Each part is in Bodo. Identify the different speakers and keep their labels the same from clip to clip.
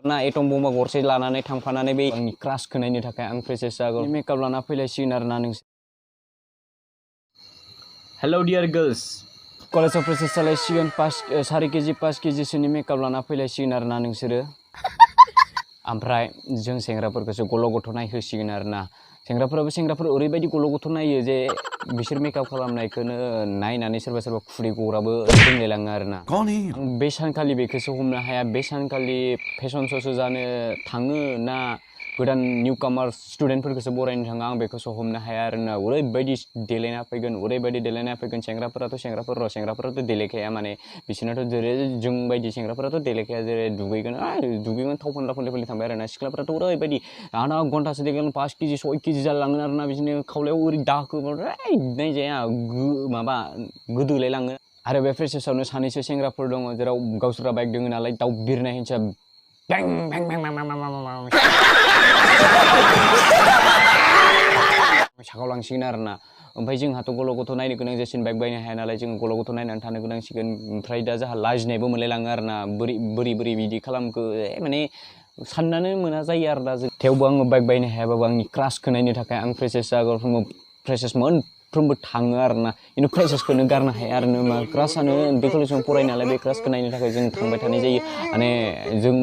Speaker 1: ना एटम बमा गरसे लानानै थांफानानै बे आंनि क्रासखौ नायनो थाखाय आं फ्रेसेस जागोन मेकआप लाना फैलायसिगोन आरोना नोंसोर हेलौ डियार गर्ल्स कलेजाव फ्रेसेस जालायसिगोन 4 केजि 5 केजिसोनि मेकआप लाना फैलायसिगोन आरोना नोंसोरो ओमफ्राय जों सेंग्राफोरखौसो गल' गथ' नायहोसिगोन आरोना सेंग्राफोर ओरैबायदि गल' गथ' नायो जे बिसोर मेकआप खालामनायखौनो नायनानै सोरबा सोरबा खुदै गग्राबो दोंलायलाङो आरोना आं बे सानखालि बेखौसो हमनो हाया बे सानखालि फेशन श'सो जानो थाङो ना गोदान निउ कामार स्टुडेन्टफोरखौसो बरायनो थाङो आं बेखौसो हमनो हाया आरोना ओरैबायदि देलायना फैगोन सेंग्राफोराथ' देलायखाया माने बिसोरनाथ' जेरै जों बायदि सेंग्राफोराथ' देलायखाया जेरै दुगैगोन थाव फोनला फोनलि थांबाय आरोना सिख्लाफोराथ' ओरैबायदि आधा घन्टासो देगोन 5 केजि 6 केजि जालाङो आरोना बिदिनो खावलायाव ओरै दाखोबाय जाया माबा गोदोलायलाङो आरो बे फ्रेसेसआवनो सानैसो सेंग्राफोर दङ जेराव गावसोरा बाइक दङ नालाय दाउ बिरनाय हिंसा बें बें बें साखावलांसिगोन आरोना ओमफ्राय जोंहाथ' गल' गथ' नायनो गोनां जासिगोन बाइक बायनो हाया नालाय जों गल' गथ' नायनानै थानो गोनांसिगोन ओमफ्राय दा जोंहा लाजिनायबो मोनलायलाङो आरोना बोरै बिदि खालामखो माने साननानै मोना जायो आरो दा थेवबो आङो बाइक बायनो हायाबाबो आंनि क्रासखौ नायनो थाखाय आं फ्रेसेस जागोन फ्रेसेस मोनफ्रोमबो थाङो आरोना खिन्थु फ्रेसेसखौनो गारनो हाया आरो मा क्रासआनो बे कलेजाव फरायो नालाय बे क्रासखौ नायनो थाखाय जों थांबाय थानाय जायो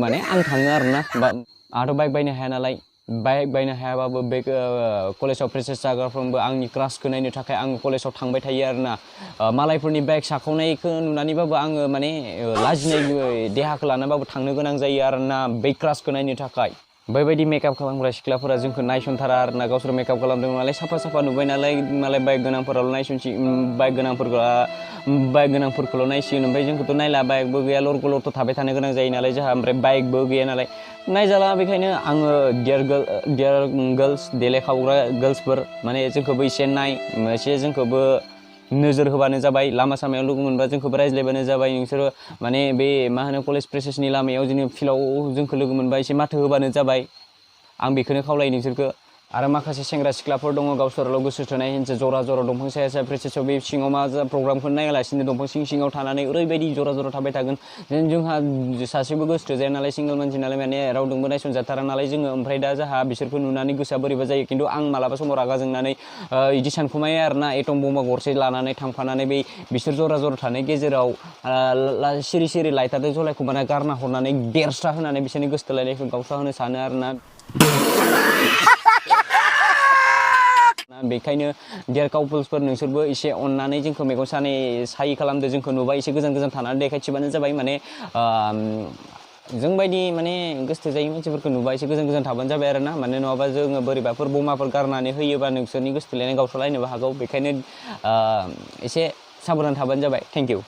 Speaker 1: माने आं थाङो आरोना आंहाथ' बाइक बायनो हाया नालाय बाइक बायनो हायाबाबो बे कलेजाव फ्रेसेस जाग्राफ्रोमबो आंनि क्रासखौ नायनो थाखाय आं कलेजाव थांबाय थायो आरोना मालायफोरनि बाइक साखावनायखौ नुनानैबाबो आङो माने लाजिनाय देहाखौ लानाबाबो थांनो गोनां जायो आरोना बे क्रासखौ नायनो थाखाय बेबायदि मेकआप खालामग्रा सिख्लाफोरा जोंखौ नायसनथारा आरोना गावसोर मेकआप खालामदों नालाय साफा नुबाय नालाय मालाय बाइक गोनांफोराल' बाइक गोनांफोरखौल' नायसिगोन ओमफ्राय जोंखौथ' नायला बाइकबो गैया लरथ' थाबाय थानो गोनां जायो नालाय जोंहा ओमफ्राय बाइकबो गैया नालाय नायजाला बेखायनो आङो डियार गार्ल्स देलायखावग्रा गार्ल्सफोर माने जोंखौबो एसे जोंखौबो नोजोर होबानो जाबाय लामा सामायाव लोगो मोनबा जोंखौबो रायज्लायबानो जाबाय नोंसोरो माने बे मा होनो कलेज फ्रेसेसनि लामायाव जोङो फिल्डआव जोंखौ लोगो मोनबा एसे माथो होबानो जाबाय आं बेखौनो खावलायो नोंसोरखौ आरो माखासे सेंग्रा सिख्लाफोर दङ गावसोरल' गोसो थोनाय हिनसे जरा दंफां साया फ्रेसेसआव बे सिङाव मा प्रग्रामखौ नायालासिनो दंफां सिङाव थानानै ओरैबायदि जरा थाबाय थागोन जेन जोंहा सासेबो गोसो थोजाया नालाय सिंगोल मानसि नालाय माने रावजोंबो नायसनजाथारा नालाय जोङो ओमफ्राय दा जोंहा बिसोरखौ नुनानै गोसोआ बोरैबा जायो खिन्थु आं मालाबा समाव रागा जोंनानै बिदि सानखुमायो आरोना एटम बमा गरसे लानानै थांफानानै बिसोर जरा थानाय गेजेराव सिरि लाइटारजों जलायखुमाना गारना हरनानै देरस्रा होनानै बिसोरनि गोसो थोलायनायखौ गावस्रा होनो सानो आरोना बेखायनो डियार काउपल्सफोर नोंसोरबो एसे अननानै जोंखौ मेगन सायि खालामदो जोंखौ नुबा एसे गोजान थानानै देखायथिबानो जाबाय माने जोंबायदि माने गोसो थोजायै मानसिफोरखौ नुबा एसे गोजान थाबानो जाबाय आरोना माने नङाबा जोङो बोरैबाफोर बमाफोर गारनानै होयोबा नोंसोरनि गोसो थोलायनाय गावस्रालायनोबो हागौ बेखायनो एसे साबधान थाबानो जाबाय थेंक इउ